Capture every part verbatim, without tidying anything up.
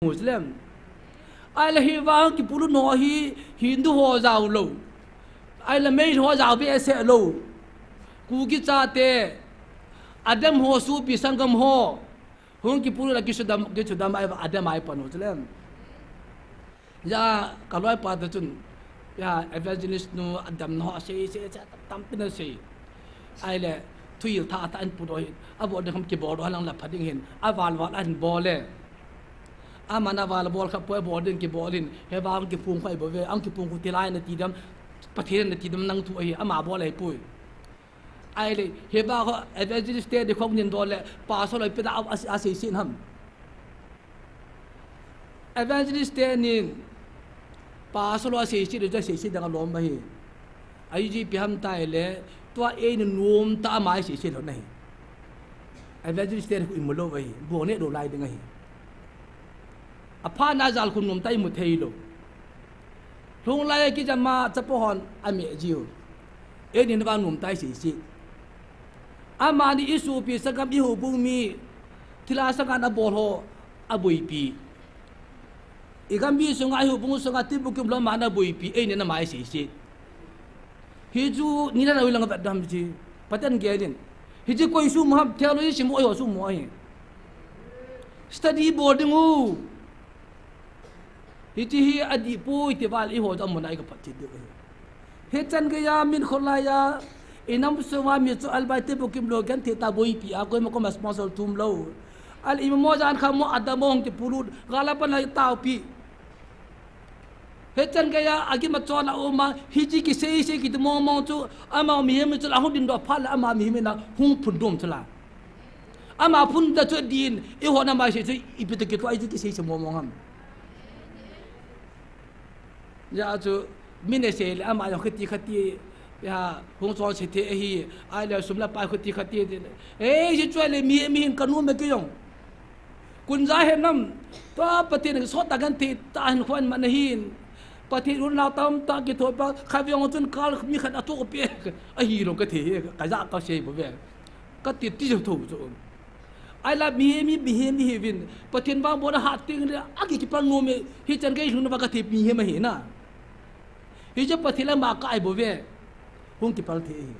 Muslim. Ahile hi vang kipulut ho hi Hindu ho jao lou. Ahile Meitei ho jao behseh lou. Kuki chate, Adam ho, sopi sanggam ho. Hung kipulut a kisudam, kisudam a Adam a ipan u chuleh. Hijeh a ka loipa te chun, ya, evangelist nu adamna ho asei, sei, sei, tampi ana sei. Ahile, thuhil thah thah ahin put u ahi, abol ding ham kibol u alang la pha ding ahin, aval val ahin bol e. Aman aval bol kha poi, abol ding kibol in, hiva ahung kiphong kha ahi bou ve, ahung kiphong khu tilai nati dem, Pathen nati dem nang thu ahi, ama bol ahipoi. Ahile, hiva kho evangelist te ding khong nin dol le, pastor loi pe da a, a, asei sin ham. Evangelist te nin, pastor loi asei sin, asei sin dang alom ahi. Ahi ji ipi ham tile, tua eina nom tah a ama asei sin lou na ahi. Evangelist te khu imu lou ahi, bong ne lou lai ding ahi. Apha na jal khu nom tah a imu thei lou. Lhung lai a kijama chapa hon ameh jiu. Eini na vang nom tah a isei sih. Amani isopi sanggam ihoubung mi thilha sanggam abol ho aboipi. Igam mi sunga ihoubung sunga tibukim lou amani aboipi. Eini na ama isei sih. Hichu nina na ulang vet dam chi. Pathen gelin. Hichu koi sum ham theology simu ahi ho sum ahi. Study bol ding u. Hiti hi adih poi ti val iho chu amuna i kaphat thei diu ahi. Hichan geiya min kholai a, inam sunga mi chu albai te bukim lou genthei tah boipi a koima koma sponsor thum lou. Ahile ima mo jan kha mo adamo hung kipulut, gal a pan a itaopi. Hichan geiya agim a chon a um a, hiti kisei sei kiti mong mong chu, ama mihem chu la hung dingdoh phat le ama mihem in ahung phundom chu la. Ama phun ta chu din, ihon ama sei chu ipi toh kitoh ahi chu kisei sei mong mong ham. Hijeh a chu, min asei le ama jong khati khati, ya, hung chon sei thei ahi, ahile sum le pai khati khati ti le. Ei, hichu le mi, mihem kanu me ki jong. Kunja he nam, tua Pathen sot tah genthei tah hin khon man ahin. Pathen unau tamtah kithopi a, khatvei jong chun kal mi khat athopi. Ahi lou kathei, kaja kasei bou ve. Kati ti jo tho jo. Ahile mihem, mihem, mihem ihiuvin. Pathen vang bolna hat teng le, aki kipal nom e, hichan gei lhung na va kathei mihem ahi na. Hichu Pathen le ama ka ahi bou ve. Hung kipal thei ahi.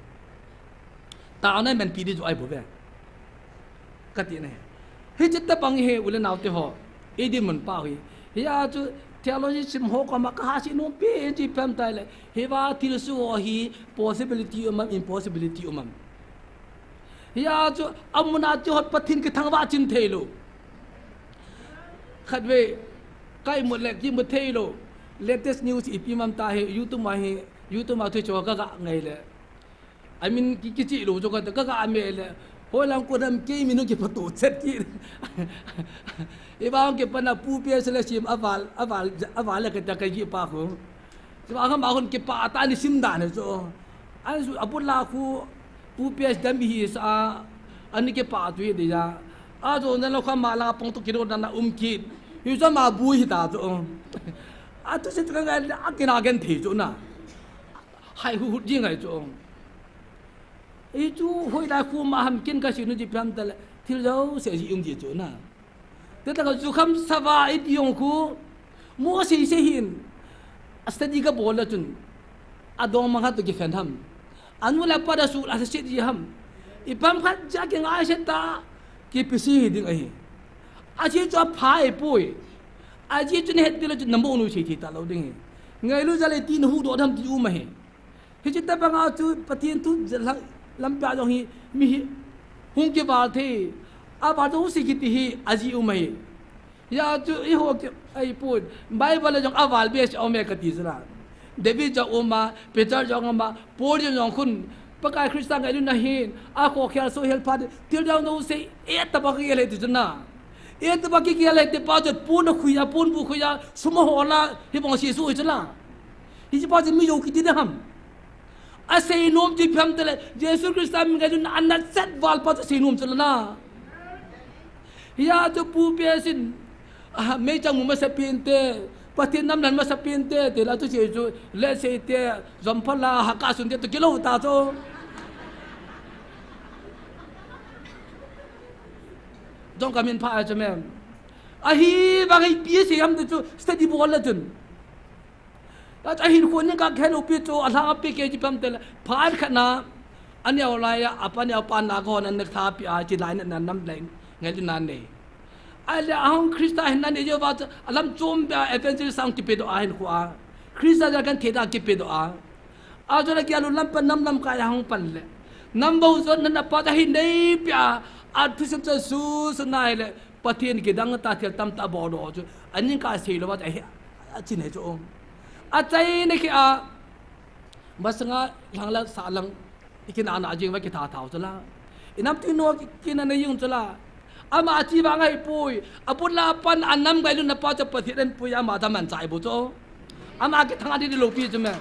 Taona manpi ding chu ahi bou ve. Kati na. Hichu tabang hi u le nao te ho. Idin mun pa hi. Hijeh a chu theology sim ho koma kaha sih nom pi e chi pem tai le. Hiva thilsoh ho hi possibility um am, impossibility um am. Hijeh a chu, amuna chu hot Pathen kithangvah chin thei lou. Khatvei, ka imut le, kimu thei lou. Latest news ipi um am ta hi, YouTube a hi, YouTube a thu chu kaga ngai le. Amin ki, kichih lou chu ka, kaga me le. Hoilang kon ham kei min hung kipatu chet kit. Iba hung kipan a Pu P S le sim aval, aval, aval le kata kaji pa khu. Tua kha ama khun kipah tah a ana sim dan ahi chu. Ahin su abul a khu Pu P S dam ihi sa a, ana kipah tu hi dia. Ajo na lou kha ama la pang tu kilo dan a um kit. Hichu ama bu hi ta chu. Atu se tu ka ngai a kina genthei chu na. Hai hu hu ding ahi chu. Hichu hoilai khu ama ham kin kasei nom chu ipi ham tile thil jouse ji um ji chu na. Te ta ka jukham sava iti jong khu, mo sei sei hin, a study kabol le chun, adongmang khat toh kikhen ham. Anu le apa da sul a se ji ham. Ipi ham khat ja kingai se ta, kipi si ding ahi. Aji chu apha ipoi. Aji chu nahet ti le chun namo nu sei thei talou ding ahi. Ngailu jal e ti nahuhdoh dam ti um ahi. Hiche tabang a chu Pathen thu lampi a jong hi mi hi hung kival thei. Aval jong hung si kiti hi aji um ahi. Hijeh a chu eiho ki, ahipoi. Bible a jong aval behseh a um e kati chu la. David jong um a, Peter jong um a, Paul jong jong khun. Pakai Christa ngailutna hin, akhokhel sohhel phat, thil dang jong sei, e tobang kigel e ti chu na. E tobang kigel e ti pa chu pon akhui a, ponbu khui a, sum ahol a, hibang a Jesu hi chu la. Hiche pa chu mi jou kiti ding ham. Asei nom chu ipi ham tile, Jesu Christa min ngailutna anatchet val pa chu asei nom chu la na. Hijeh a chu Pu P S in, ah, meichang mu masapen te, Pathen nam lhen masapen te, ti la chu sei chu, letsei te, jomphal a, Hakha Sun te, toh kilou ta chu. Jong ka min pha a chu mem. Ahivang ipi asei ham ti chu study bol le chun. Ahin khun ni ka khen upi chu alhang api ke ji pam te le. Phat khat na, aneo lai a, apa neo pa na ko na nek tha pi a chi lai na nam lai ngai na nei. Ahile ahung Krista hin na nei jo va chu alam chom bia evangelist sang kipe do ahin khu a. Krista ja kan thei da kipe do a. A jo na kia lu lam pan nam lam ka ya hung pan le. Nam bo jo na na pa ta hin nei pi a. A thu sum cha su su na le. Pathen kidang ta thil tam ta bol do chu. Aning ka sei lo va ta hi. A chin he chu. A chai ne ki a. Masanga lang la sa lang. Ikin ana jing va ki tha thau chu la. Inam ti no ki, kin ana yung chu la. Ama achi va ngai pui. Apun la pan anam ngai lu na pa cha Pathen an pui ama ta man chai bu chu. Ama ki thang adi di lo pi chu me.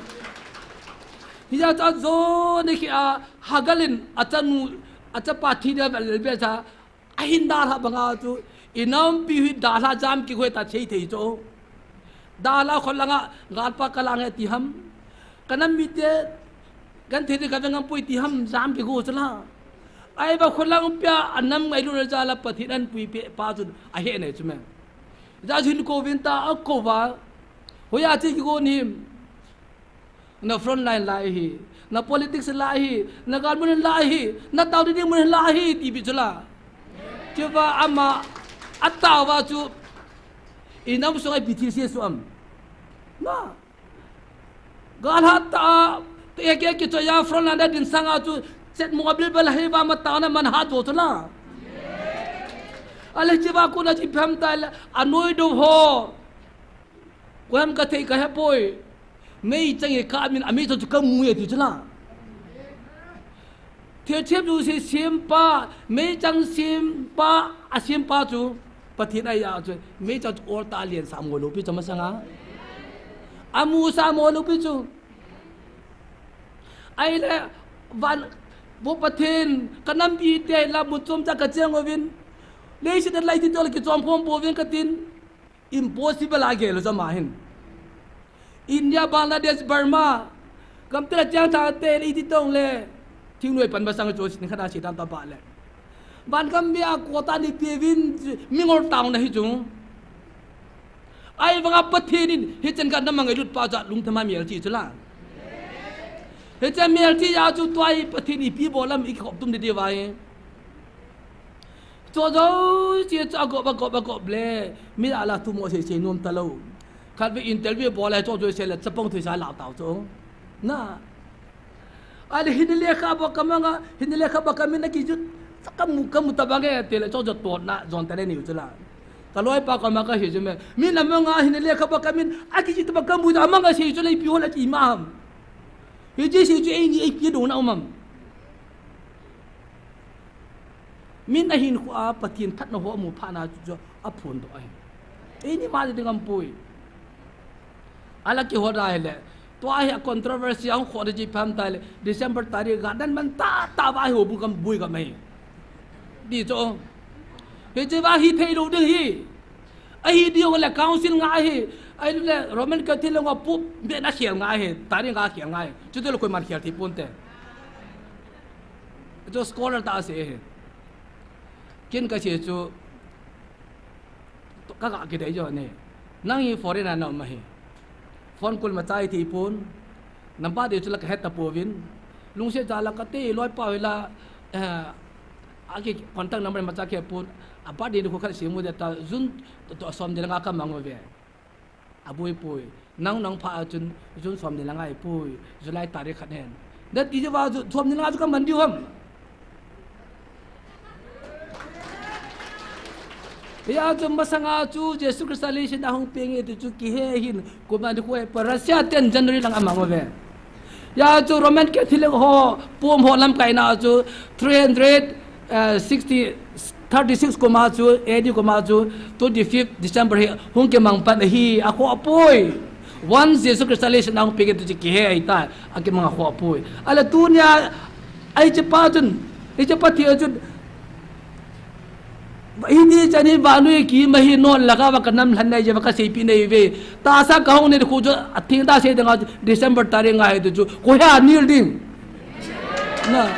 Hi ya cha jo ne ki a Hagalin a cha nu a cha pa thi dia vel be cha. Ahin dalha banga chu, inampi hi dalha jam kikoi ta thei thei chu. Dalha khol langa, galpa ka lang he ti ham. Ka nam mite, kan thei thei ka veng am pui ti ham, jam kikoi chu la. Ai ba khol lang pia, anam ngai lu ja la Pathen an pui pe pa chu, ahe ne chu me. Ja hin ko vin ta, a ko va. Hoya chi kikoi ni. Na front line lai hi, na politics lai hi, na gal mun lai hi, na tau ding mun lai hi, ti bi chu la. Chuva ama, a tau va chu, inam sung ai bi thil si su am. Na. Gal ha ta, te ke ke chu ya front line da din sanga chu, chet mo bil bel hi va ma ta na man ha to chu la. Ale chuva ko na chi pham ta la, anoi do ho. Koiham ka thei ka he poi. Meichang e ka min a meichang chu ka mu e ti chu la. Thilchem chu si sim pa, meichang sim pa, a sim pa chu. Pathen a ya chu. Meichang chu ol ta lian sa mo lo pi chu masanga. A mu sa mo lo pi chu. Ai le van bo Pathen ka nam pi te la mu chom cha ka cheng ovin. Leiset a lai ti tol ki chom khom po vin ka tin. Impossible a gel jama hin. India, Bangladesh, Burma, gam tela chang tha te le iti tong le. Thingnoi pan ba sang chu sin khada si dan ta ba le. Ban gam bia ko ta ni pe vin mingol tau na hi chu. Ai vanga Pathen in hi chen ka na mangai lut pa cha lung thama mial chi chu la. Hi chen mial chi ya chu tuai Pathen ipi bolam i khop tum de de vai. Cho jo, che cho a gop, a gop, a gop le. Mi a la thu mo se se nom ta lo. Khat ve interview bol le cho jo se le chapang thu sa la tau cho. Na. A le hin le kha ba ka manga, hin le kha ba ka min a ki jut. Sa ka mu, ka mu ta ba nge te le cho jo to na, jon ta le ni u chu la. Ka loi pa ka ma ka he ju me. Min a manga hin le kha ba ka min, a ki jut ba ka mu ta manga se ju le pi ho la ki ma ham. Hi ji se ju ei ni ei pi do na um am. Min a hin khu a Pathen thatna ho a mu pha na chu a phun do ahi. Ei ni ma ding am pui. Ala ki ho da le. Tua hi a controversy ang kho de ji pham ta le. December tarik ga dan man ta ta va hi ho bu kam bui kam ahi. Di cho. Hi ji va hi thei lo ding hi. Ahi di ho le council nga hi. Ai le Roman Catholic nga pu be na khel nga hi. Tarik nga khel nga hi. Chu de lo koi man khel thi pun te. Chu scholar ta se hi. Kin ka che chu ka ka ki dei jo ne. Nang hi foreign a na ma hi. Phone call ma chai thi pun. Number de chu la ka het ta pu vin. Lungse ja la ka te loi pa la, eh, a ki contact number ma cha ke pun. A ba de ni ko kha si mu de ta June to, to som de la nga ka mang ve. A bui pui. Nang nang pha a chun, June som ni la nga i pui. July tarik khat hen. Dat i va ju, som ni la nga ju ka man diu ham. Ya chu masanga chu Jesu Christa leiset a hung peng e ti chu kihe hin. Ko man khu e pa Russia ten January lang a mang ve. Ya chu Roman Catholic ho, pum ho lamkai na chu three hundred, eh, sixty, thirty-six kum a chu, A D kum a chu, twenty-fifth December hi hung kimang pan ahi, a kho apoi. Once Jesu Christa leiset a hung peng e ti chu kihe ahi ta, a kimang a kho apoi. A le tunia, ai che pa chun, ai che pa thi chun, Hiti chan hi vannoi ki ma hi non la ka va ka nam lhan nei je va ka seipi nei ve. Tahsa ka hung nei khu chu a thing ta sei ding a December tarik nga hi tu chu. Ko he a nil ding. Na.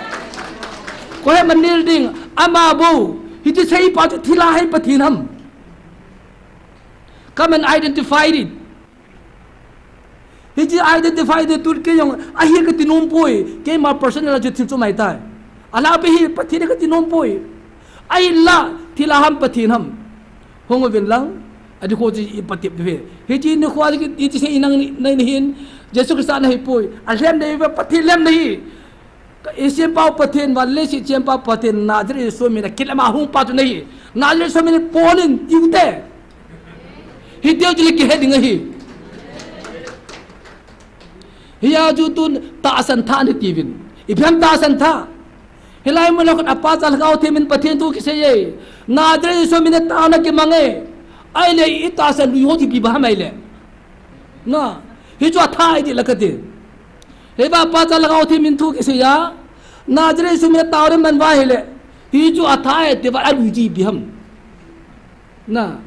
Ko he ma nil ding. Ama bo. Hiti sei pa chu thila hai Pathen ham. Come and identify it. Hiche identify it tun kei jong ahi kati nom poi. Keima personal a chu thil chu mai tai. Ala pe hi Pathen kati nom poi. Ahinla thilha ham Pathen ham. Hung uvin lang. Adih kho chu i patep diu ahi. Hiche nikho a chu i ti sei nang nei nahin. Jesu Christa nahi poi. Alhem nahi, Pathen lhem nahi. Ka i sempau Pathen, van le leiset sempau Pathen, Nazareth Jesu min a kilem a hung pa chu nahi. Nazareth Jesu min a pon in tiu te. Hitiu chu le kihe ding ahi. Hia chu tun tahsan tha ni tiuvin. Ipi ham tahsan tha. Hilai mun a khat a Pa, Cha, Lhagao Theng min Pathen thu kisei e. Nazareth Jesu min a taona kimang e. Ahile i tahsan lui ho chu ipi ba ham ahile. Na, hichu atha ahi ti la kati. Hiva Pa, Cha, Lhagao Theng min thu kisei a. Nazareth Jesu min a taona man uva ahile. Hichu atha ahi ti uva alui chu ipi ham. Na.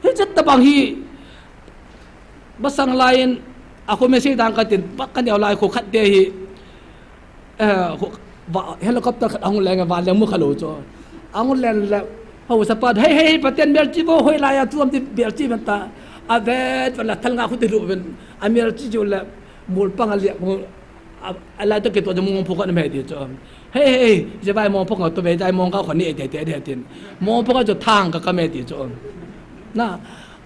Hiche tabang hi, masang laiyin, a kho message dang katin, ba kaneo lai kho khat te hi, eh, kho, va, helicopter khat ahung leng, va leng mu kha lou chu. Ahung leng le, haosa pa, "Hei, hei, Pathen melchih vo, hoilai a chu um ti melchih ven ta." Avet, vet la thal nga khu ti lu ven, amelchih chu le, mol pang a liak mu, A, alai toh kitoh chu mongphong khat aum e ti chu. "Hei, hei, hei, hiche vai mongphong khat toh ve, hiche mong khat kho ni e," ti, ti, ti, tin. Mongphong khat chu thang khat aum e ti chu. Na,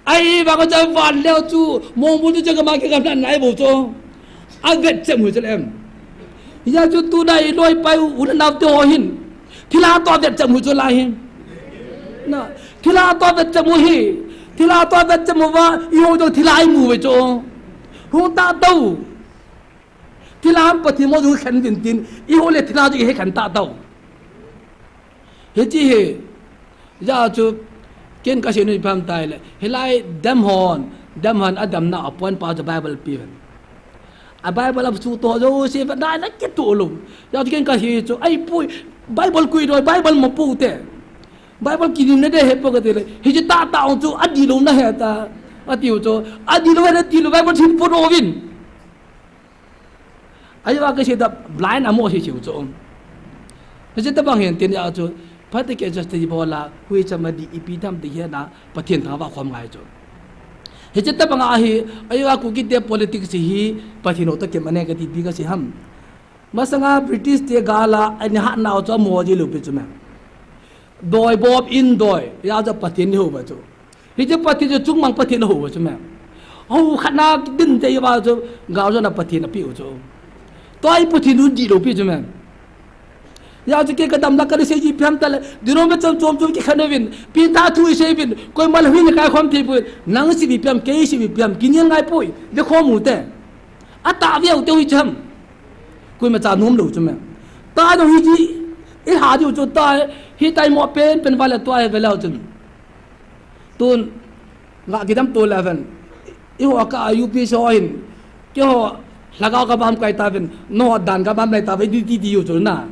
ahivang a chu van leo chu, mongphong chu chu kama kikam nan nai bou chu. Avet chem u chu le em. Hia chu tuna i loi pai u, u le nao te ho hin. Thilha toh avet chem u chu lai hin. Na, thilha toh avet chem u hi. Thilha toh avet chem uva, i ho jong thilha i mu uve chu. Hung ta tao. Thilha ham Pathen mo chu khen uvin tin, i ho le thilha chu i he khen ta tao. Hiche hi, hijeh a chu, ken kasei nom ipi ham itile, hilai damhon, damhon adamna a point pa chu Bible pe uvin. A Bible a chu toh jouse vet na, na kitoh lou. Hijeh a chu ken kasei chu, ahipoi, Bible kui doi, Bible mo pou te. Bible kinim na de he po katile, hiche tah tah ong chu, adih lou na he ta, atiu chu, adih lou he na ti lou, Bible thil po uvin. Ahivang kasei ta blind a mo sei sei u chu. Hiche tabang hin tin a chu, practical exercise bol a, hui cham a dih ipi tham ti hi na, Pathen thangvah khom ngai chu. Hiche tabang a hi, ahivang Kuki te politics hi, Pathen ho toh kimang e kati ipi kasei ham. Masang a British te gal a, ani hatna u chu amo ji lou pi chu me. Doi bop in doi, hijeh a chu Pathen ni hou uva chu. Hiche Pathen chu chungmang Pathen ahou uva chu me. Hou khat na din te uva chu galjona Pathen apeh u chu. Tua hi Pathen u dih lou pi chu me. Hijeh a chu kei kadam la kana sei ji ipi ham itile, denomination chom chom kikhen uvin, pen tah thu isei uvin, koima le hui le kai khom thei poi, nang sei ipi ham, kei sei ipi ham, kinel ngai poi, ve khom u te. Atah ve u te u hi cham. Koima cha nom lou chu me. Tua jong hiche, i ha diu chu tua, hitia i mo pen pen uva le tua hi ve leu chun. Tun, nga kidam to le ven. I ho ka a U P C ho hin. Keiho, lhagao ka bam kai ta ven. No dan ka bam lai ta ven, ti, ti, ti u chu na.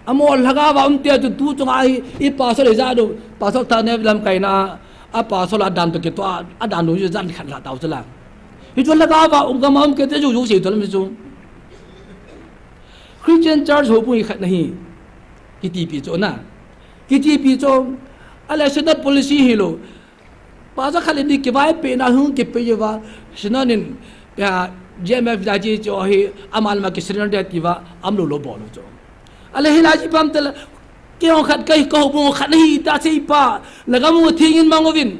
Amo lhagao va um te chu tu chunga hi, i pastor le ja do. Pastor ta ne lam kai na. A pastor a dan toh kitoh a, a dan u chu jan khat la tao chu la. Hichu lhagao va um ka ma um ke te chu chu sei to le mi chu. Christian church ho pui khat nahi. Kiti pi chu na. Kiti pi chu. Ahile Synod policy hilou. Pastor khat le ni kivaipohna hung kipe uva, Synod in, ya, G M F ya ji chu hi, ama le ama ki surrender ti uva, aum lou lou bol u chu. Ahile hilai ji pam tele, kei ho khat kahi, ka houbung khat nahi ta sei pa, lhagao mu thing in mang uvin.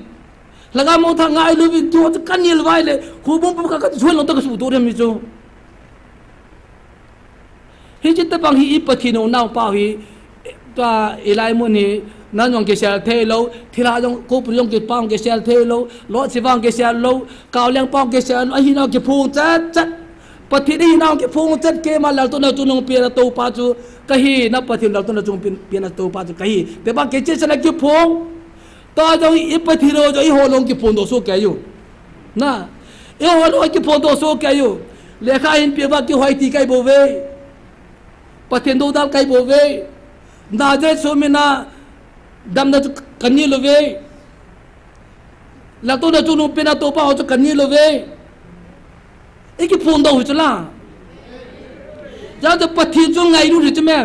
Lhagao mu thang ngai lou uvin, tu chu ka nel uva le, houbung pum khat ka chu lou ta ka su to dem mi chu. Hiche tabang hi i Pathen u naopa hi, tua i lai mun hi, nang jong kisel thei lou, thilha jong, kopun jong kipa jong kisel thei lou, lotse vang kisel lou, kaoleng pa jong kisel lou, ahinau kiphong chat chat. Pathen ahinau kiphong chat, keima laltohna chungnung pena toupa chu kahi, na Pathen laltohna chungnung pen, pena toupa chu kahi. Te bang kicheh chan a kiphong. Tua jong i Pathen u jong i ho long kiphong doh soh kei u. Na, i ho long kiphong doh soh kei u. Lekha hin pe uva kihoi ti kai bou ve. Pathen dodal kai bou ve. Nazareth Jesu min a damna chu ka nel uve. Laltohna chungnung pena toupa ho chu ka nel uve. I kiphong doh u chu la. Hijeh a chu Pathen chu ngailut u chu me.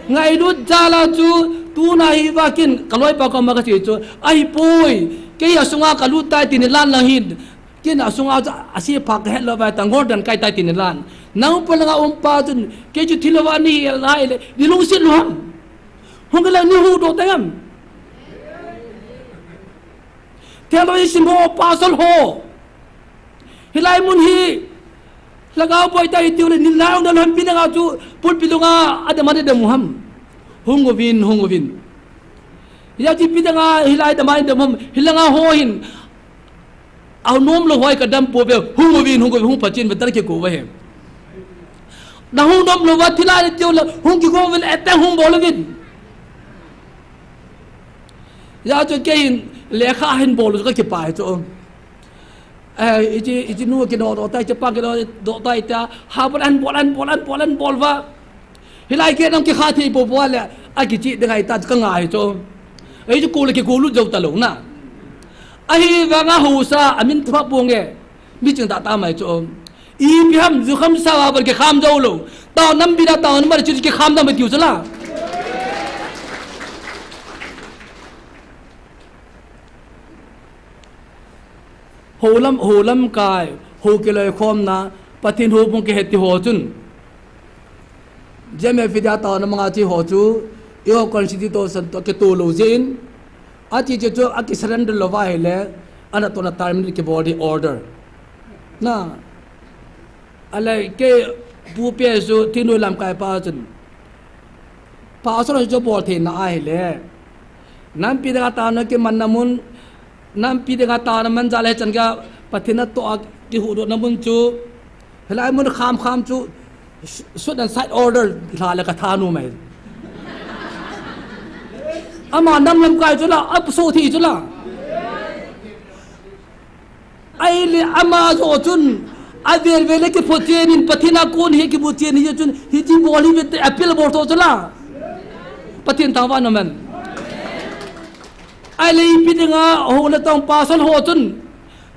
Ngailut jal a chu tuna hi va ken ka loipa koma ka sei chu. Ahipoi. Kei asunga kalut tai tin ilan lang hin. Kei asunga chu ase pha kahet lou vai ta ngordan kai tai tin ilan. Nang pa langa um pa chun kei chu thilou va ni el nai le. Ni lungset lou ham. Hung kei lang ni huhdoh tai ham. Theology sim ho, pastor ho. Hilai mun hi, lhagao boi tai tiu le, nilhai ong da lhon pi danga chu, pulpit lunga, adem adem u ham. Hung uvin, hung uvin. Hijeh chun pi danga, hilai dam adem ham, hilanga ho hin. Au nom lou hoi kadam pouve, hung uvin, hung uvin, hung pachin ve tar kikou ve he. Na hung nom lou va, thilai le tiu le, hung kikou ve le, ete hung bol uvin. Hijeh chun kei hin, lekha hin bol u ka kipa hi chu. Eh, ichi, ichi nu kinodoh tai, ichi pa kinodoh tai ta, ha bol an bol, an bol, an bol, an bol va. Hilai kei nang kikha thei popo le, akichi ding ahi ta, ka ngai chu. Ei chu kou le kikou lut jou talou na. Ahivanga hausa, amin thuma ponge. Mi ching ta ta mai chu. Ipi ham, jukham sa va bol kikham jou lou. Tao nampi da, tao nampi da, chu kikham da mai tiu chu la. Ho lam, ho lamkai, ho kiloikhomna, Pathen houbung kihet ti ho chun. J M F D a taona manga chi ho chu, eiho constitution toh kitoh lou jeh in, achi chu chu aki surrender lou va ahile, ana tohna terminate kibol ding order. Na, Ahile kei Pu P S U thingnoi lamkai pa chun. Pastor chu bol theina ahile. Nampi dinga taona kimanna mun, nampi dinga taona man jal le chan ka Pathen natoh a kihuhdohna mun chu. Hilai mun kham kham chu shoot and sight order lha le ka thanom e. Ama nam lamkai chu la, apuso thi chu la. Ahile ama joh chun, avel vel le kiphot chen in, Pathen a kon hi kiphot chen hi chun, hichi bol hi vete appeal bol tho chu la. Pathen thangvah in um hen. Ahile ipi dinga, ho le tong pastor ho chun,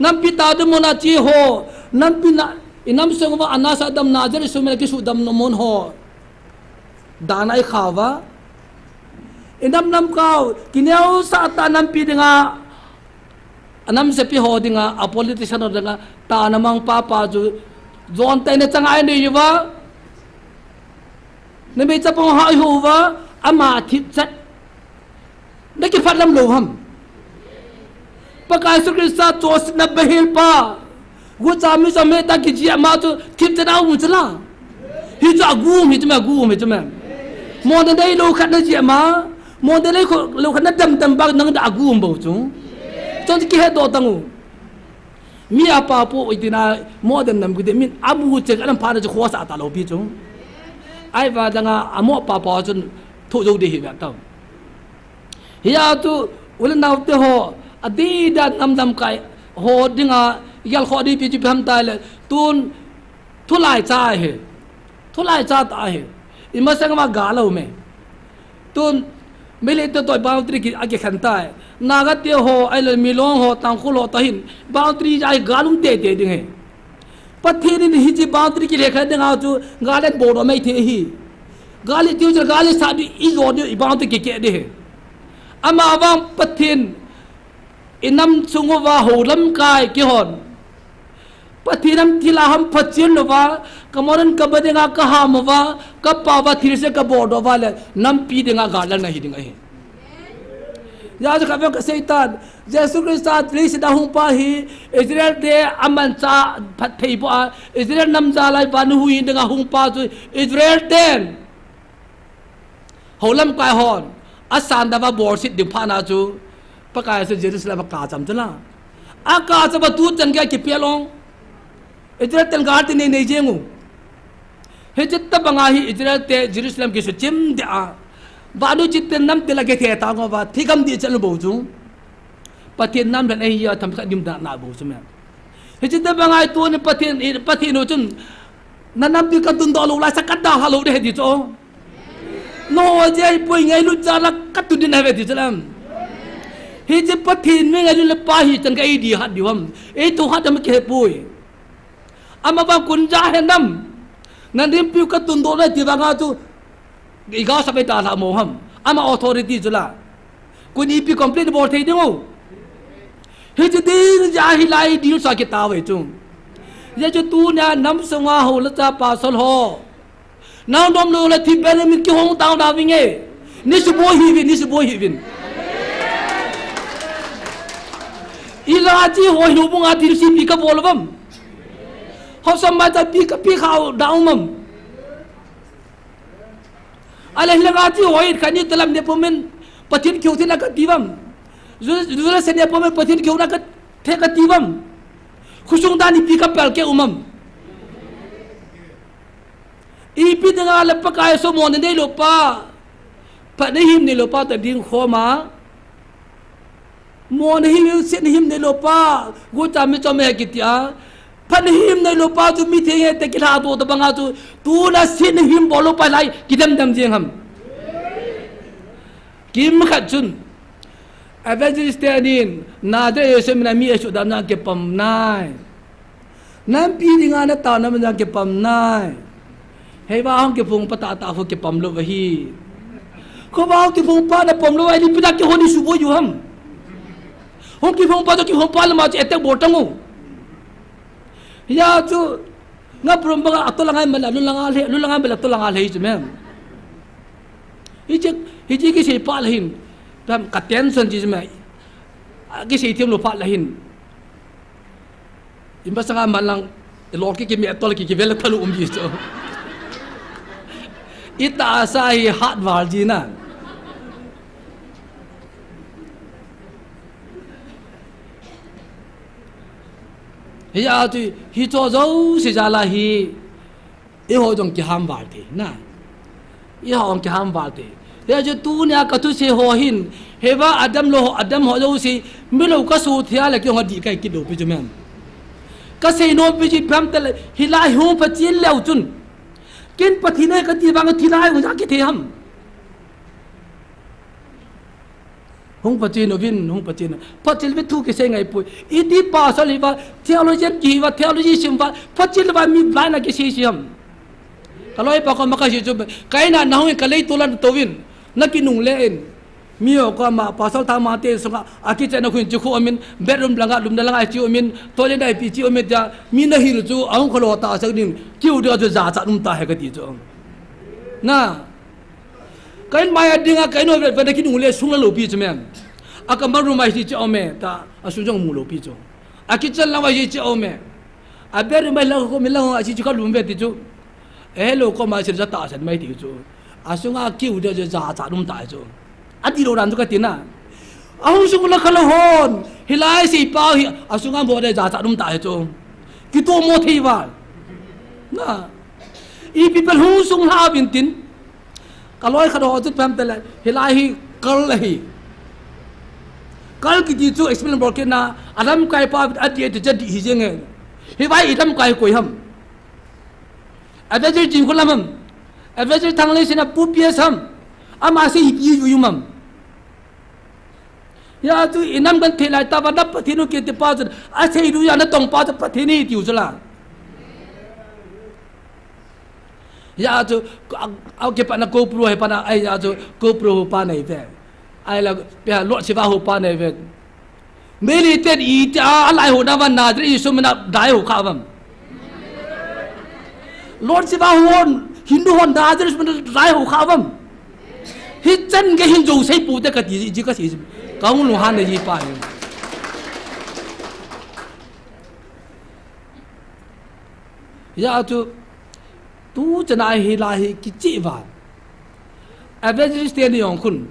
nampi taona mun a chi ho, nampi na, inam sung uva anasa damna, Jerusalem a kisuhdamna mun ho. Dan a ikha uva. Inam lamkai u, kineosah tah nampi dinga, anam sepi ho dinga, a politician ho dinga, taona mang papa chu, jon tah in nachang a inei uva. Namei chapang ho ihou uva, ama thipchet. Nakiphat lam lou ham. Pakai Jesu Christa chonsetna behel pa. Gucha mi jam he ta kijih ma chu thipchet a um chu la. Hichu agu um hi chu me, agu um hi chu me. Mo na dei lou khat najih ma. Mo na dei lou khat nadam dam ba nang da agu um bou chu. Chun kihe doh tang u. Mi apa pu itina mo dem nam kiti min amu che ka lam pha na chu khosa ta lou pi chu. Ahivang dang a amo papa chun thu jou ding hi ve tau. Hia tu, u le nao te ho, adida nam lamkai ho dinga, yal kho di pi chu pi ham tai le, tun, thu lai cha ahi. Thu lai cha ta ahi. Ima sang ma ga lo me. Tun, Meitei te toh boundary ki, akikhen tai. Naga te ho, ahile Milong ho, Tangkhul ho, ta hin. Boundary ahi ga lum tete ding he. Pathen in hiche boundary kile kha dinga chu, ga le bol do mai the hi. Ga le tiu chu, ga le sa di, i jo di, i boundary kike de he. Ama vang Pathen, i nam chung uva ho lamkai kihon. Pathen nam thilha ham phachen lou va, ka monan ka ba dinga ka ham uva, ka pa uva thilse ka bol do uva le, nampi dinga ga lal na hi ding ahi. Hijeh a chu khatvei ka sei tan, Jesu Christa leiset a hung pa hi, Israel te amanchah phatthei bou a, Israel nam jal'a vannoi huhhing dinga hung pa chu, Israel ten. Ho lamkai hon, asan dava bolset ding phat na chu, Pakai chu Jerusalem a kacham chu la. Akacham a tuchan gei kipel ong. Israel ten gal ti nei nei jeng u. Hiche tabang a hi Israel te Jerusalem kisuchim ding a. Vannoi chate nam te la kithe tang uva, thigam ding chal bou chu. Pathen nam lhen ahi a themkhat dim da na bou chu me. Hiche tabang a hi tuni Pathen, Pathen u chun, na nampi ka tundoh lou lai sa ka dalha lou ding ahi ti chu. Nangho jeh a hi poi ngailut jal a ka tun ding ahi ve ti chu lam. Hiche Pathen mi ngailut le pa hi chan ka ei di hat diu ham. Ei to hat dam kihe poi. Ama vang kun ja he nam. Na nampi u ka tundoh le ti vang a chu. I ga sa pe ta la mo ham. Ama authority chu la. Kun ipi complain bol thei ding u. Hiche ding jeh a hilai deal sa kit tauve chu. Hijeh chun tunia nam sunga hou le cha pastor ho, nang nom lou le thi ber mi kihong tau na vinge. Ni suboi hih uvin, ni suboi hih uvin. Ilaji ho hiu bunga thil si pi ka bol uvam. Ho sam ma cha pi ka pi khau da umam. Ale hilaga chi hoi khat ni talam ne pomen Pathen kiu thina kati vam. Ju-, ju-, se ne pomen Pathen kiu na ka the kati vam. Khosung dan ipi ka pel ke umam. Ipi dinga le Pakai so mo ne nei lou pa. Phat nei him nei lou pa ta ding khoma. Mo na him, set na him nei lou pa, gu ta mi chom e kiti a. Phat na him nei lou pa chu mi thei nge te kilha to ta banga chu, tuna set na him bol lou pa lai, kidem dem jeng ham. Kimkhat chun, evangelist te anin, na de Jesu mina mi asu dam na kipam nai. Nampi dinga na tao na ma jang kipam nai. Hei va hung kiphong pa tah tah ho kipam lou va hi. Kho va hung kiphong pa na pom lou va hi, ipi dinga kihou ni suboi u ham. Hung kiphong pa chu kiphong pa lama chu attack bol tang u. Hia chu nga prom banga atol angai mala, lu langa le, lu langa mala tol anga le chu mem. Hiche, hiche kisei pa la hin. Tam ka tension ji chu me. Kisei thiam lou pa la hin. Imasanga manlang, lol ki kimi atol ki kivel thalu um ji chu. Ita asa hi hat val ji na. Hia chu, hicho jouse jal a hi, Eiho jong kiham val thei, na. Eiho jong kiham val thei. Hijeh chun tunia ka thusei ho hin, hei va adam lou ho, adam ho jouse, mi lou ka so thei a le kei jong adih kai kit lou pi chu mem. Ka sei nom pi chu ipi ham tile, hilai hung phachen leu chun. Ken Pathen ahi kati vang thilai hung ja kithei ham. Hung phachen uvin, hung phachen. Phachen uve thu kisei ngai poi. Iti pastor hi va, theologian kihi va, theology sim va, phachen uva mi blind a kisei sim. Ka loi pa koma ka sei chu, ka in a na hung in ka lei tolan tou vin, na kinungle in. Mi ho koma pastor Thangmante sunga, a kitchen a khun chu khu amin, bedroom langa, lum na langa chu amin, toilet a ipi chu amin tia, mi na hil chu, ahung kholou ta sak din, kiu dia chu jachat um ta he kati chu. Na, Ka in mai a dinga ka in ho vet vet a kinungle sung la lou pi chu mem. A kamar room a hi che ome ta a sung jong mu lou pi chu. A kitchen lang a hi che ome. A bedroom a lang ko mi lang a hi che ka lum ve ti chu. E hello koma sir ja ta san mai ti chu. A sunga kiu de ja cha dum ta chu. A ti lou dan chu ka ti na. A hung sung la kha lou hon. Hilai sei pa hi a sunga mo de ja cha dum ta chu. Kito mo thei val. Na. Ipi pel hung sung la vin tin. Ka loi khat ho chu ipi ham tile, hilai hi kal ahi. Kal kiti chu explain bol kit na, a lamkai pa a di ti cha di hi jeng e. Hi vai i lamkai koi ham. Evangelist Jingkholam ham. Evangelist Thanglesina Pu P S ham. Ama sei hi pi yu yu mam. Hia chu i nam kan thei lai tah va na Pathen u kiti pa chu, a sei lu ya na tong pa chu Pathen hi tiu chu la. Hia chu, a, a, ke pa na GoPro he pa na, ai, hia chu, GoPro ho pa nei ve. Ai la, pe ha, Lord Shiva ho pa nei ve. Meli ten i te a, a lai ho na va na, dre i sum na, dai ho kha vam. Lord Shiva hon, Hindu hon da, dre i sum na, dai ho kha vam. Hi chan ke hin jo sei pu te ka ti, ji ka si, ka hung lu han nei ji pa hin. Hia chu, tu chana hi la hi kichi va. Evangelist te ni ong khun.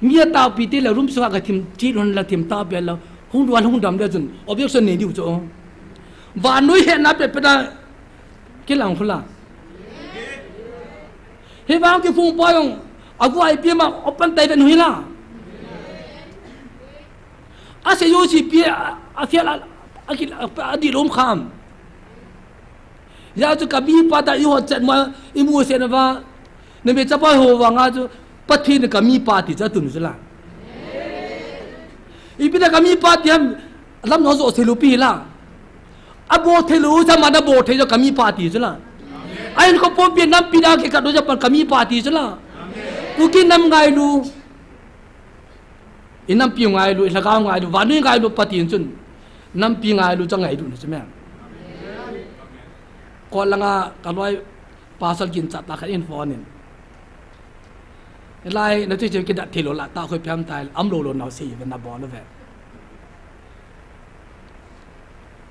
Mi a tao pi te la room sunga ka thim, chi lon la thim tao pe la, hung duan hung dam le chun, objection nei diu chu. Vannoi he na pe pe da, kilang khula. Hi vang kiphong pa jong, a vu ai pi ma, open tai ven hui la. A sei u si pi a, a fial a, a ki, a, a di lom kham. Hia chu ka mi pa ta i hot chet ma, i mu se na va. Na me chapa ho vanga chu, Pathen ka mi pa ti cha tun chu la. Ipi na ka mi pa ti ham, lam no jo se lu pi la. A bo thei lu cha ma na bo thei jo ka mi pa ti chu la. Ain ko pom pi nam pi da ke ka do ja pa ka mi pa ti chu la. Kuki nam ngai lu. I nampi u ngailu, i lhagao ngailu, vannoi ngailu Pathen chun. Nampi ngailu chu ngailu na chu me. Ko langa ka loi pasal kin chat ta khat in phone in. Lai na tu che ki da thilo la ta khoi piam tai am lo lo na sei ve na bol ve.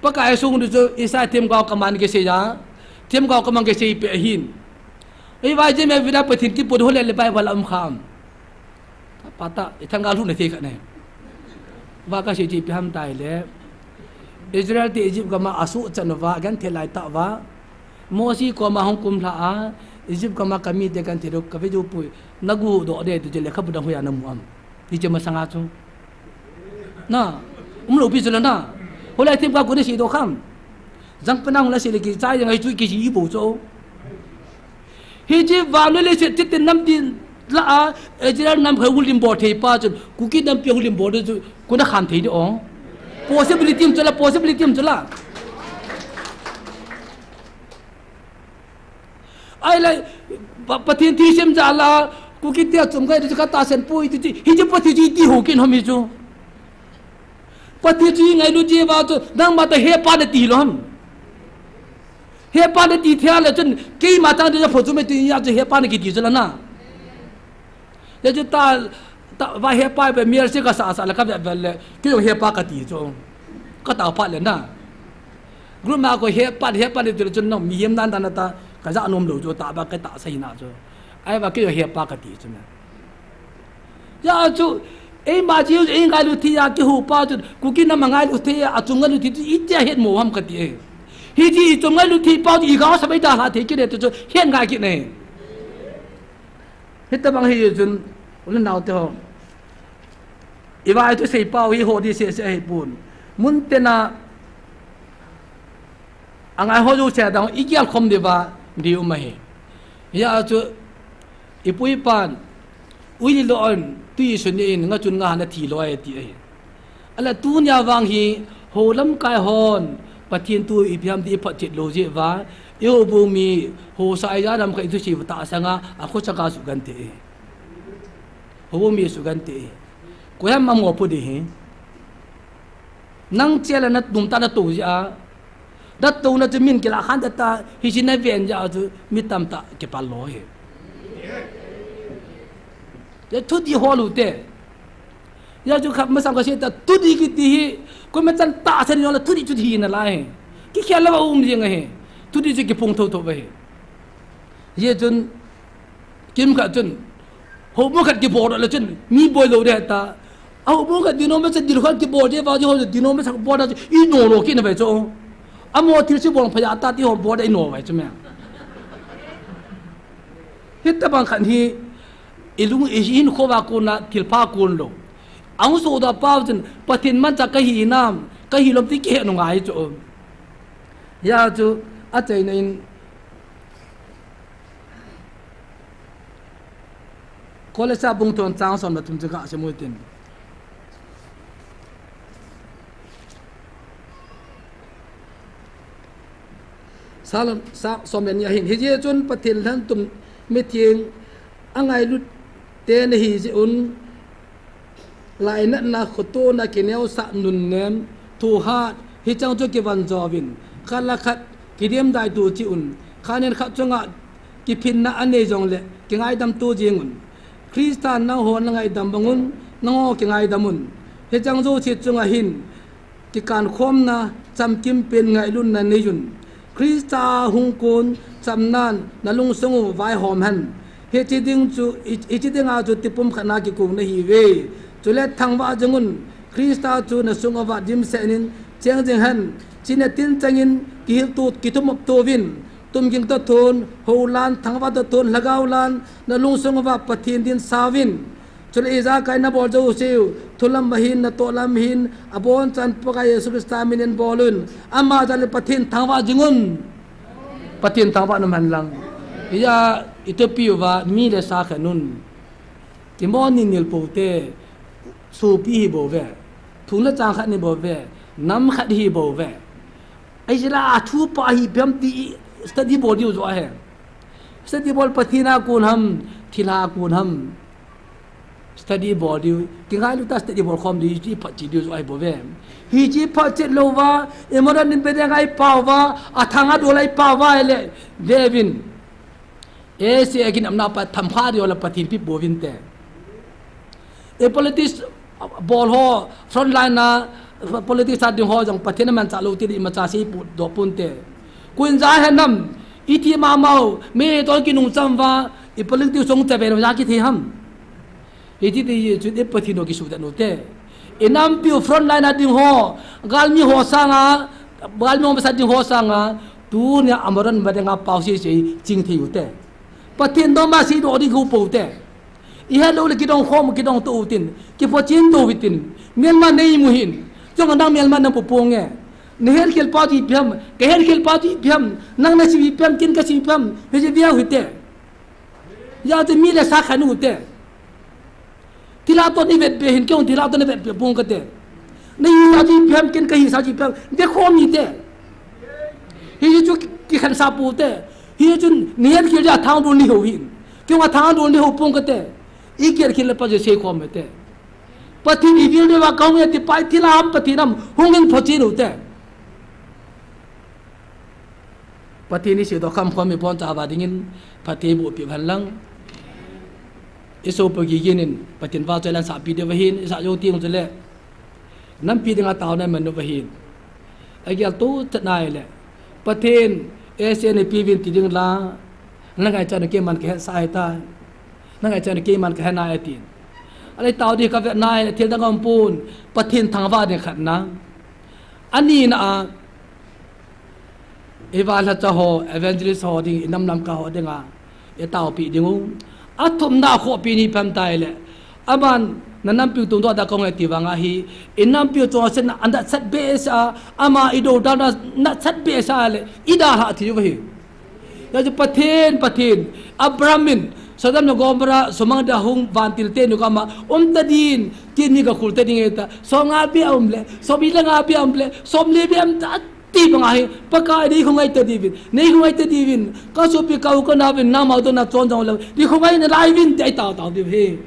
Pakai sung du chu Isai themgao kaman kisei a, themgao kaman kisei pe hin. Ei vai je me vida Pathen ti pot hole le Bible um kham. Pata, i thanggal hu na thei khat ne. Va kasei chi pi ham tai le. Israel te Egypt gama asu chan va, gan the lai ta va. Mosi koma hung kum lha a, Egypt gama kami te kan thei ru ka ve ju pui. Na gu do de tu je le kha bu dang hu ya na mu am. Ti che masanga chu. Na, um lo pi chu la na. Ho lai themgao ko ne sei do kham. Jang pa nang la sei le ki chai jang ai chu ki ji i bo chu. Hi chi vannoi leiset chit tin namtin la a, Israel nam khai hulim bol thei pa chun, Kuki nampi hulim bol chu, kuna khan thei di ong. Possibility um chu la, possibility um chu la. Ai lai, Pa-, Pathen thi sem ja la, Kuki tia chum kai di chu ka ta sen pui ti chi, hi chi Pathen chi ti ho kin hom hi chu. Pathen chi ngailu chi va chu, nangma ta he pa na ti lo ham. He pa na ti thia le chun, keima tang de pho chu me ti ya chu he pa na ki ti chu la na. Ya chu ta, ta va he pa be mial se ka sa sa la ka ve ve le, ki yo he pa ka ti chu. Ka ta pa le na. Group ma ko he pa, he pa le ti le chun no, mi hem nan dan ta, ka ja nom lo chu ta ba ka ta sa hi na chu. Ai va ki yo he pa ka ti chu na. Ya chu, eima chi, ei ngailu thei a kihu pa chu, Kuki nam a ngailu thei a, achung ngailu thei chu, itia het mo ham ka ti e. Hi chi i chom ngailu thei pa chu, i gao sa bai da hla thei kit e ti chu, het ngai kit ne. Hitabang hi chun, u le nao te ho. I vai thusei pau hi ho di se se ahi pon. Mun tena, a ngai ho jouse a dang i gel khom diu va di um ahi. Hia chu i pu i pan, ui li lo an, tui sun in, nga chun nga na thi lo ai ti ahi. Ala tunia vang hi, ho lamkai hon, Pathen thu i phiam di i phat chet lo jeh va, i houbung mi, ho sa i ja lam kha i thusei va ta sanga, a kho saka su gan te e. Houbung mi su gan te e. Ko yam am ngo pu di hi. Nang che la na tum ta na to ji a. Na to na chu min kila khan ta ta hi si na ven ja chu mi tam ta ke pa lo he. Ya thu di ho lu te. Ya chu khap ma sang ka se ta thu di ki ti hi. Ko ma chan ta sa ni la thu di chu thi na la he. Ki khel la um jing he. Thu di chu ki phung tho tho he. Ye chun Kim khat chun, houbung khat kibol le chun, mi boi lo de ta. A houbung khat denomination dil khat kibol de, va ji ho denomination bol da chu, i no lo kit na ve chu. Amo thil si bol pha ya ta ti ho bol de i no ve chu me. Hitabang khat hi, i lung i hin kho va kun na thil pha kun lo. Ang so da pa chun, Pathen man cha ka hi nam, ka hi lom ti ki he no ngai chu. Ya chu, a chaina in, Kolose bung thum chang som le thum chu ga sim u hitin. Psalm, Psalm som le ni ahin. Hijeh chun Pathen lhan tum mitheng angailut te nahi jeh un, lainatna, khotona, kineosah, nunnem, thuhat, hicheng chu kivan jouvin, khat le khat kidem dai tu cheh un, khat in khat chunga kiphinna anei jongle kingaidam tu jing un. Christa nangho nangaidam bang un, nangho kingaidam un. Hicheng jouse chunga hin, kikankhomna, chamkim pen ngailutna nei un. Christa hung kon chamnan na lungsung u vaihom hen. Hiche ding chu, hi, hiche dinga chu tipum khat na kikong nahi uve. Chule thangvah jing un, Christa chu na sung uva dimset in cheng jing hen. China tin chengin kihil tu, kithumop tu vin. Tumging toh thon, houlan, thangvah toh thon, lhagao lan, na lungsung uva Pathen din sauvin. Chule ijakai nabol jouseu, thulam ahin, natoh lam ahin, abonchan Pakai Jesu Christa minin bol un. Ama jal in Pathen thangvah jing un. Pathen thangvah nom hen lang. Hia, i topi uva, mi le sa khen un. Kimon ni nil pou te, sopi hi bou ve. Thu le chang khat ni bou ve. Nam khat hi bou ve. Ai jeh a thu pa hi bem ti study bol diu jo ahi. Study bol Pathen a kon ham, thilha a kon ham. Study bol diu, kingailu ta study bol khom diu, hiche phatchet diu chu ahi bou ve. Hiche phatchet lou va, Amoron in bedeng a ipao va, athang a dol a ipao va, ahile, ve uvin. Ese a ginamna pa thamkha diu le Pathen pi bouvin te. E politics bol ho, front line a, politics a ding ho jong Pathen amanchah lou ti le imacha sei pu doh pon te. Koin ja hen ham, iti mama u, mi toh kinung cham va, i politics jong cha ve lou ja kithei ham. Hiti ti chun i Pathen ho kisuhdet u te. I nampiu front line a ding ho, galmi ho sanga, galmi ho masa ding ho sanga, tunia Amoron bedeng a pao sei sei ching thei u te. Pathen dom a sei doh ding khu pou te. I het lou le kidong khom, kidong to u tin, kiphotchet to u tin, melma nei mu hin. Chong nang melma nang pu pong e. Na het khel pa ti pi ham, ka het khel pa ti pi ham, nang na sei pi ham, ken ka sei pi ham, hiche viau hite. Hijeh chun mi le sa khen u te. Thilha toh nei vet be hin, kei jong thilha toh nei vet be pong kate. Na hisa chu ipi ham, ken ka hisa chu ipi ham, ve khom hite. Hichu kikhen sa pou te. Hichun nei het khel dia athang dol nei ho hin. Kei jong athang dol nei ho pong kate. I kihet khel le pa jong sei khom hite. Pathen i vil diu va kahung e ti pa, i thilha ham Pathen ham, hung in photchet u te. Pathen i seidoh kham khom i boncha uva dingin phatthei boh peh uhen lang. I sopi Gigin in Pathen vahchoi la asahpi diu ahin, i sah jou teng chule nampi dinga taona aman u ahin. Agel to chet nai le, Pathen S A na pe uvin ti ding la, na ngaichat u keiman ka hetsah ahitai. Na ngaichat u keiman ka he nai atin. Ale tao ding ka vet nai le, thil dang aum pon, Pathen thangvah ding khat na. Ani na a, i valhacha ho, evangelist ho ding, i nam Lamka ho dinga i taopi ding u. Athumna a khohpi ni pem tai le, aman na nampiu tungdoh da kong e ti vang ahi, i nampiu chonset na anat sat behseh a, ama i dodalna anat sat behseh a le, i dalha thei u ahi. Hijeh chun Pathen, Pathen, Abraham in Sodom le Gomorrah sumang dia hung vantil te nu kama um ta din, kin ni ka khul ta ding e ta, som nga bia um le, som li le nga bia um le, som li bia um ta, ti bang ahi, Pakai nei khongai ta diuvin, nei khongai ta diuvin, ka sopi ka u ka nao vin, nangma u dona chon jong lou, nei khongai nalai uvin, ti ahi tao tao diu ahi.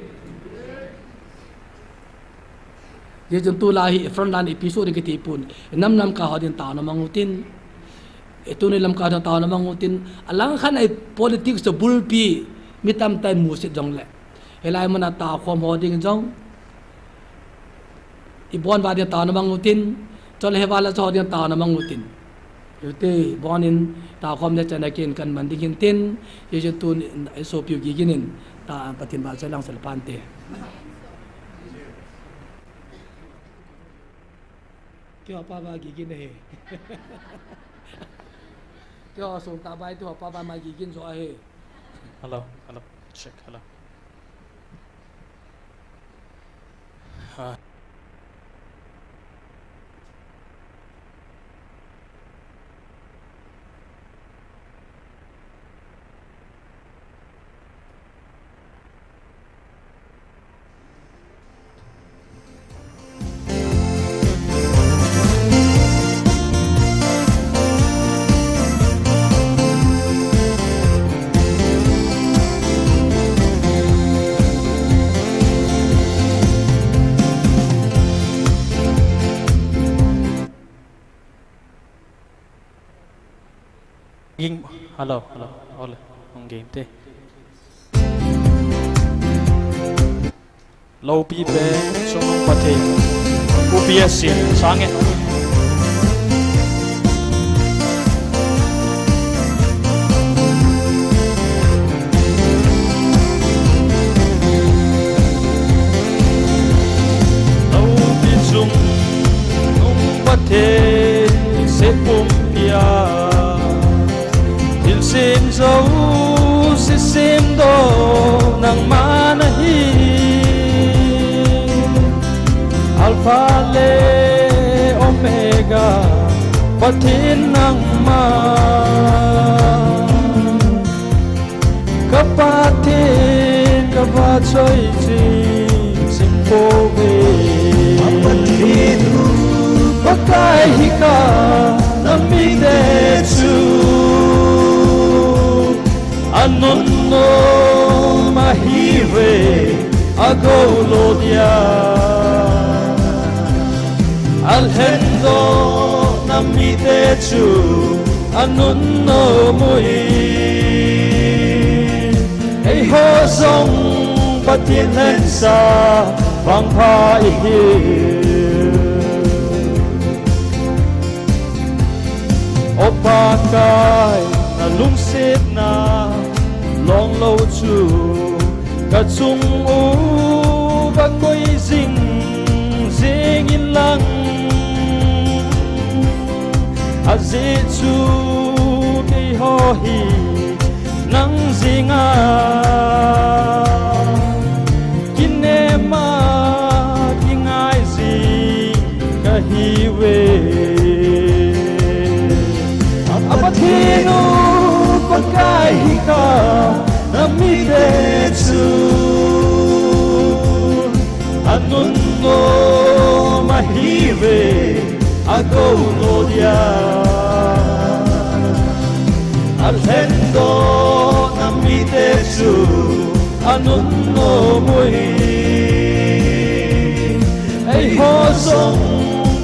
Hijeh chun tulai hi front line ipi soh ding kiti pon, nam Lamka ho din taona mang u tin, tuni Lamka ho din taona mang u tin, alang khat a i politics toh bulpi, mi tamtah in musit jong le, hilai mun a taokhom ho ding jong, i bon uva din taona mang u tin, chule hi valhacha ho din taona mang u tin. Hiti bon in taokhom le chan a kin kan man ding hin tin, hijeh chun tun i sopiu Gigin in ta Pathen vahchoi lang sel pan te. Keiho pa va Gigin ahi. Keiho sung ta bai tu ho pa va ma Gigin jo ahi. Hello, hello, check, hello. Ah. Ging, hello, hello, ole, hung ging te. Loupi Peng, Chungnung Pathen, U P S C, sang e. Loupi Chungnung Pathen, Sepum Pia, thilsem jouse semdoh nangma nahi. Alpha le Omega, Pathen nangma. Ka Pathen ka vahchoi ching ching pouve. Ka Pathen u Pakai hi ka, na mite chu anunnom ahiuve. Agou lo dia, alhen doh na mite chu anunnom uhi. Eiho jong Pathen lhensa vangpha ihi. O Pakai, na lungsetna longlou chu ka chung uva koi jing jing in lang. Ajeh chu keiho hi nang jenga kinem a kingai jing kahiuve. A Pathen u Pakai hi kha, na mite chu anunnom ahiuve, agou lo dia. Alhen doh na mite chu anunnom uhi. Eiho jong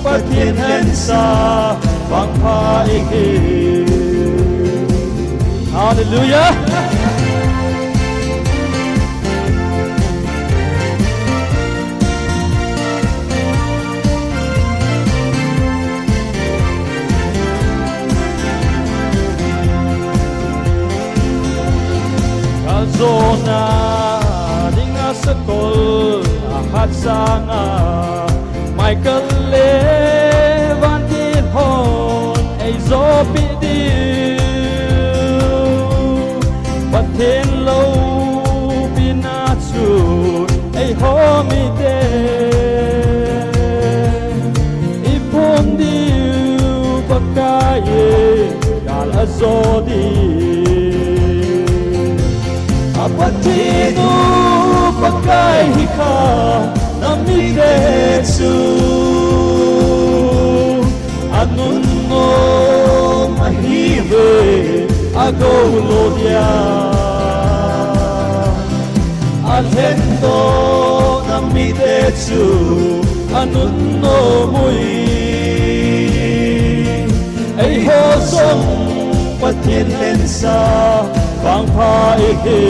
Pathen lhensa vangpha ihi. Hallelujah. Ka jona dinga sakol ahat sanga Michael le vantil hon eijopi diu. Pathen loupina chu eiho mite iphon diu Pakai e, gal ajo diu. A Pathen u Pakai hi kha, na mite chu anunnom ahiuve, agou lo dia. Alhen doh na mite chu anunnom uhi. Eiho jong Pathen lhensa vangpha ihi.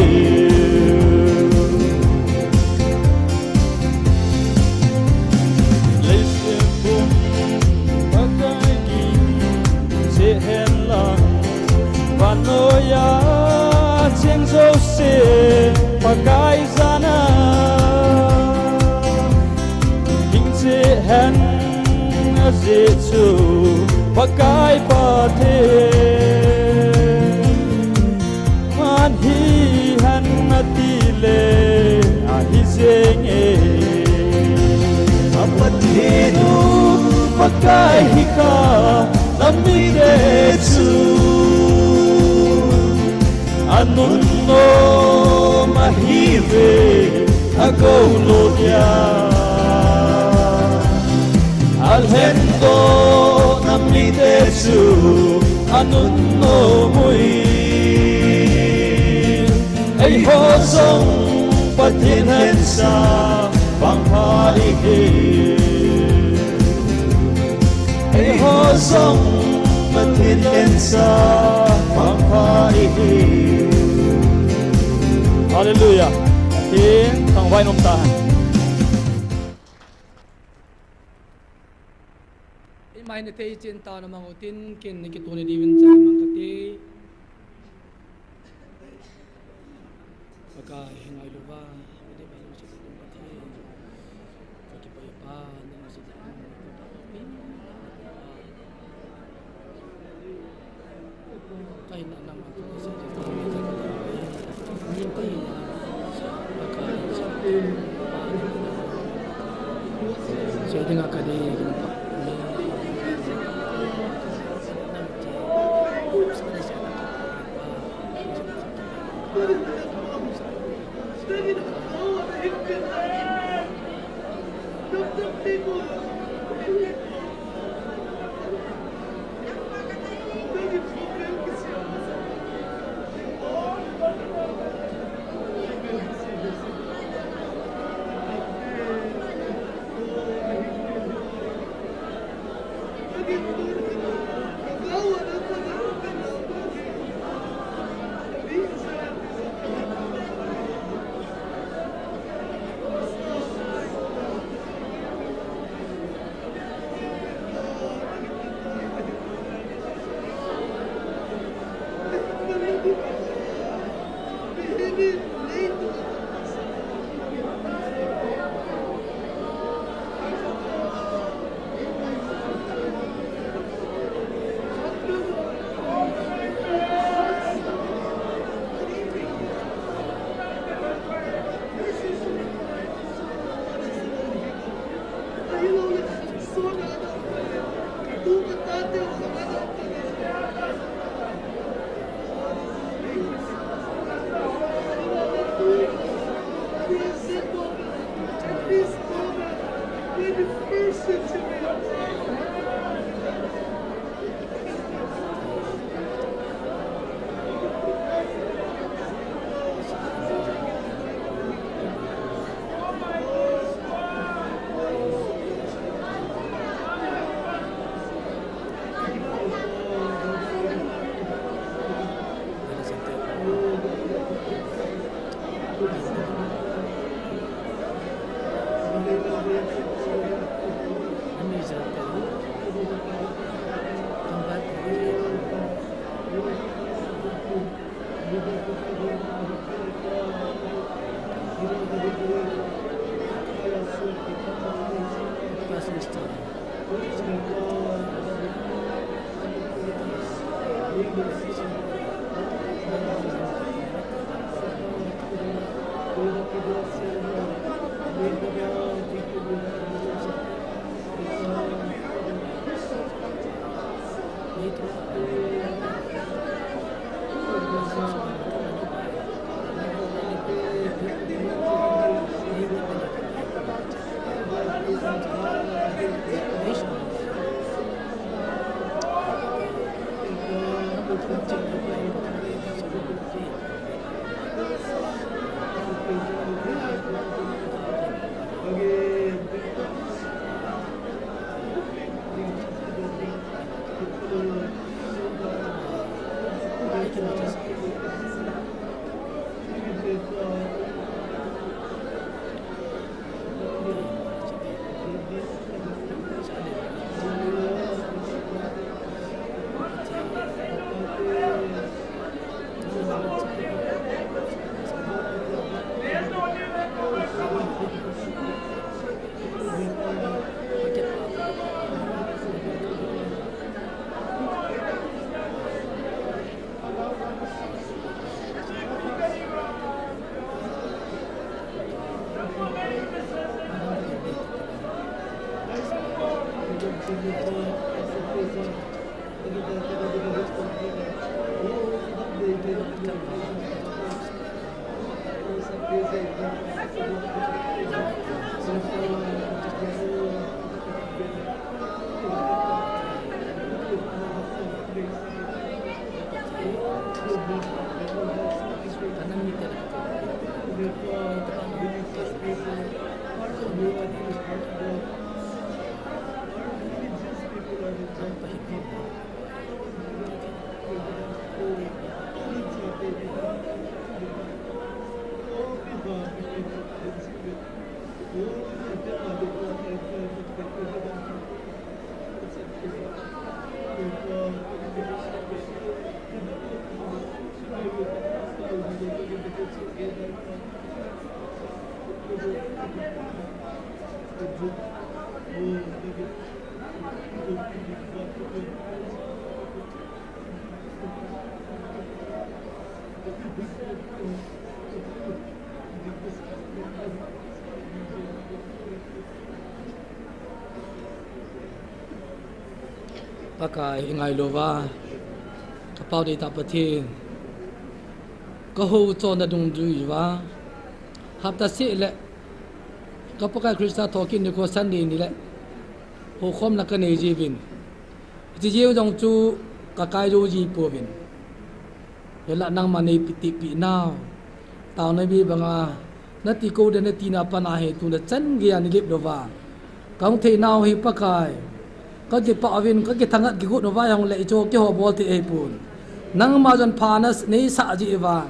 Leiset pum Pakai ging cheh hen lang, vannoi a cheng jouse Pakai jana ging cheh hen. Ajeh chu Pakai Pathen man hi hen ati le ahi jenge. A Pathen u Pakai hi kha, na mite chu anunnom ahiuve, agou lo dia. Alhen doh na mite chu anunnom uhi. Eiho jong Pathen lhensa vangpha ihi. Eiho jong Pathen lhensa vangpha ihi. Hallelujah. Pathen thangvah in um tahen. Eima hin ithei chen tah a na mang utin, ken na kituni diuvin cha mang kate. Pakai hi ngailu va, mi dei ba lu si ta tum Pathen. Ka kipah pa, na lu si ta tum Pathen. Ka hin na mang ka si ta tum Pathen. Ka hin na Pakai sa tum. Sa dinga ka dei. Pakai i ngailu va, ka pau dei ta Pathen, ka hou chonna dungjuiya, hapta seh le ka Pakai Christa thokit nikho Sunday ni le houkhomna ka nei jiuvin, hiche jeng jong chu ka kai jou ji pouvin. Hinla nangma nei pi ti pi nau. Taona mi banga, na ti kou de na tina pana hi tuna chan geiya nei lip louva. Ka hung thei nau hi Pakai. Ka kipah uvin, ka kithangat kigot uva jong le hicho keiho bol thei ahipon. Nangma jong pha na s-, nei sah ji uva.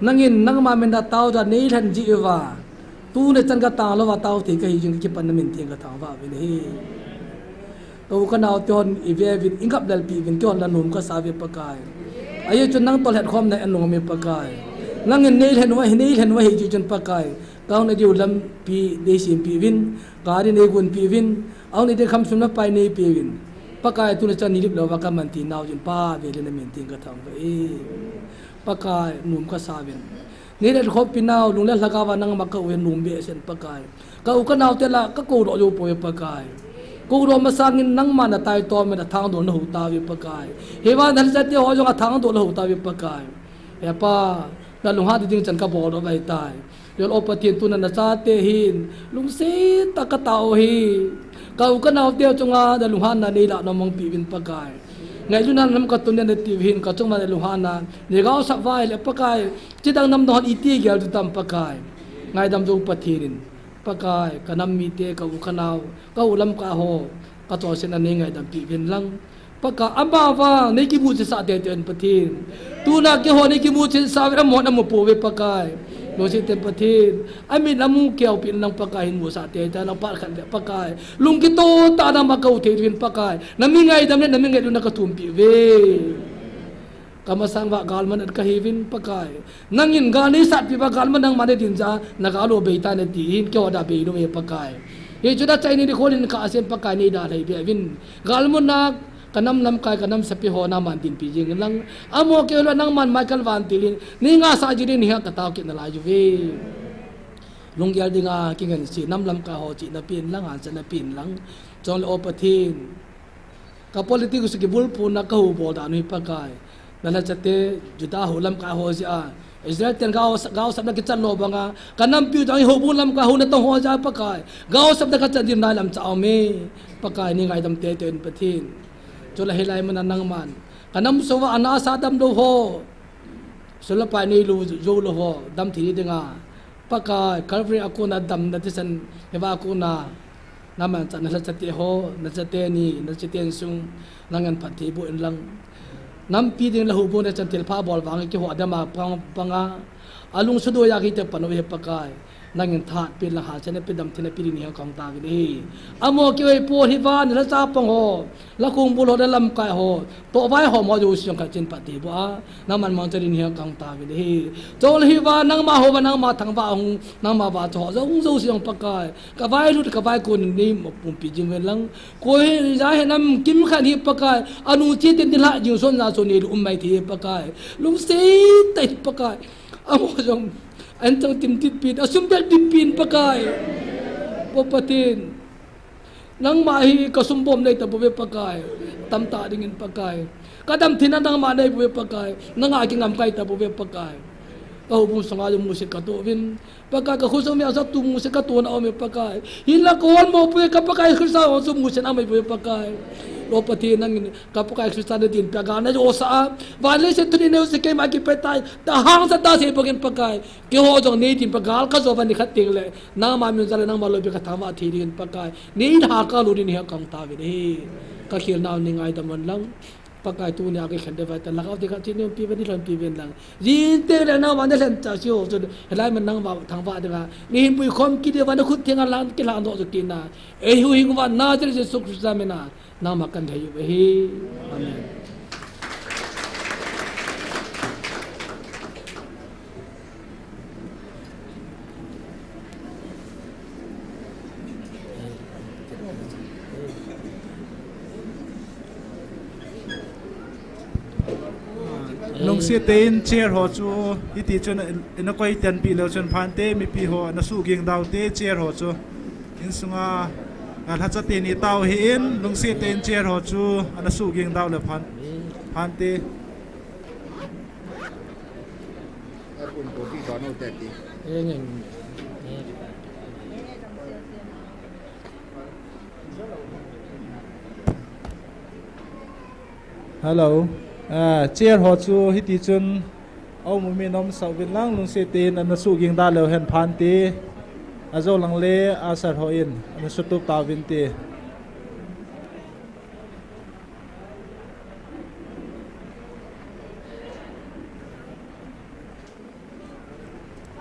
Nangin nangma min a taoja nei lhen ji uva. Tuna chan ka tang louva tao thei ka hi jing ka kipan na min theng ka thangvah uvin ahi. Ka u ka nao te hon i ve uvin, i ngap lel pi uvin, keihon la nom ka sa uve Pakai. Ajeh chu nang tolhet khomna a nom e Pakai. Nangin nei lhen uva hi, nei lhen uva hi chu chun Pakai. Ka hung na diu lampi nei sem pi uvin, gari nei gon pi uvin, a hung na diu kham sum na pai nei pi uvin. Pakai tuna chan nei lip louva ka man ti nau jin Pa vele na min theng ka thangvah e. Pakai nom ka sa uvin. Nei le khompi nau, lung le lhagao va nangma ka u e nom behseh in Pakai. Ka u ka nao te la, ka kou doh jou pouve Pakai. Kou doh masangin nangma na tai to me na thangdol na hou tauve Pakai. Hiva na chate ho jong a thangdol na hou tauve Pakai. He Pa, na lunghan ding chan ka bol doh vai tai. Lel o Pathen tuna na chate hin, lungset tah a ka tao hi. Ka u ka nao te chunga na lunghanna nei la na mong pi uvin Pakai. Ngailutna nam ka tun na ti uvin ka chunga na lunghanna. Nei gaosap vai le Pakai. Chidang nam don iti gel tu tam Pakai. Ngaidam jou Pathen in. Pakai, ka nam mite, ka u ka nao, ka u lam ka ho, ka chonsetna nei ngaidam pi uvin lang. Pakai, ama vang, nei kimu chesa tete in Pathen. Tuna keiho nei kimu chesa uvin amahon amu pouve Pakai. Lungset tah in Pathen. Amin amu keu pi lang Pakai hin mu sa tete lang phat khat le Pakai. Lungkito tah a nangma ka u thei uvin Pakai. Na min ngaidam le, na min ngailutna ka thum pi uve. Ka masang uva galman at ka hi uvin Pakai. Nangin gal nei sat pi uva galman nangma nei din ja na gal u bei ta na ti hin keiho da bei nom e Pakai. Hichu da chai ni di kholin ka asen Pakai nei da lei be uvin. Galman na Ka nam lamkai, ka nam sepai ho nangman dinpi jing in lang. Amaho keu le nangman Michael Vantil in nei ngahsah jing in, nei heng katao kit nalai uve. Lunggel dinga kingen si, nam lamkai ho chihna pen lang, hansetna pen lang. Chule O Pathen, ka politics kibulpuna ka hubol dan u hi Pakai, na lhachate Judah ho lamkai ho jeh a, Israel ten gao, gaosapna kichan lou banga, ka nampi u jong hi houbung lamkai ho natong ho jeh a Pakai, gaosapna kachan ding nailam cha aume. Pakai, nei ngaidam teitei un Pathen. Chule hilai muna nangman ka nam sung uva ana sa damlou ho, sum le pai neilou jou lou ho dam thei dinga, Pakai, Calvary a kona damna thisan hiva kona, nangman cha na lhachate ho, na chate ni, na chate insung, nangin phatthei boh in lang. Nampi ding le houbung le chan thilpha bol vang kiho adama pang, panga, alung sudoi a kite pan uve Pakai. Nangin thahat pi lang, hansetna pi, damtheina pi ding nei heng kahung taovin ahi. Amaho keu hi po hi van, lhacha pang ho, lakhong bul ho, la lamkai ho, tohvai ho, mo jouse jong khat chin phatthei boh a, nangman mangcha ding nei heng kahung taovin ahi. Chule hiva nangma houva, nangma thangvah hung, nangma vahcho ho jong jouse jong Pakai, ka vailut ka vaikon in nei umpi jing uvin lang. Koi ja hi nam kimkhat hi Pakai, anu chate in nilhah jing son ja son neilou um mai thei Pakai. Lungset tah in Pakai. Amaho jong, an chang tim tim pin, asum bel tim pin Pakai. O Pathen, nangma hi ka sum bom nei tabouve Pakai. Tamtah dingin Pakai. Ka damtheina nangma nei bouve Pakai. Nanga kingam kai tabouve Pakai. Ka houbung sunga jong musit katoh uvin. Pakai, ka khosung mi a jat tu musit katona aume Pakai. Hinla ka hol mo poi, ka Pakai Christa ho chu musit aume poi Pakai. O Pathen, nangin ka Pakai Christa na dinpi a gal na josah a, van le leiset thu nei neosa keima kipatah in, tahsa tah sei bangin Pakai. Keiho jong nei dinpi a gal ka jo uva nikhat teng le, nangma min jal le nangma loupina ka thangvah thei dingin Pakai, nei lhakha lut ding nei heng kahung taovin ahi. Ka khelnau nei ngaidam un lang. Pakai, tunia ka khen ding uva, ta lhagao te khat chin nei umpi uvin, nei lhonpi uvin lang. Jing teng le nangma na lhen cha si ho chu, hilai mun nangma thangvah dinga, nei hin puikhom kit ding uva na khut thenga lang kilhang doh chu kit in. Ei huhhing uva Nazareth Jesu Christa mina nangma kan thei uve ahi. Amen. Lungset tah in chair ho chu hiti chun ina koi tenpi leu chun phante, mipi ho na suhging dau te chair ho chu. Insunga, a, lhacha teni tao hi in, lungset tah in chair ho chu ana suhging dau le phan, phante. Hello. A, chair ho chu hiti chun aum u mi nom sah uvin lang, lungset tah in ana suhging da leu hen phante. Ajo lang le usher ho in ana sutup tauvin te.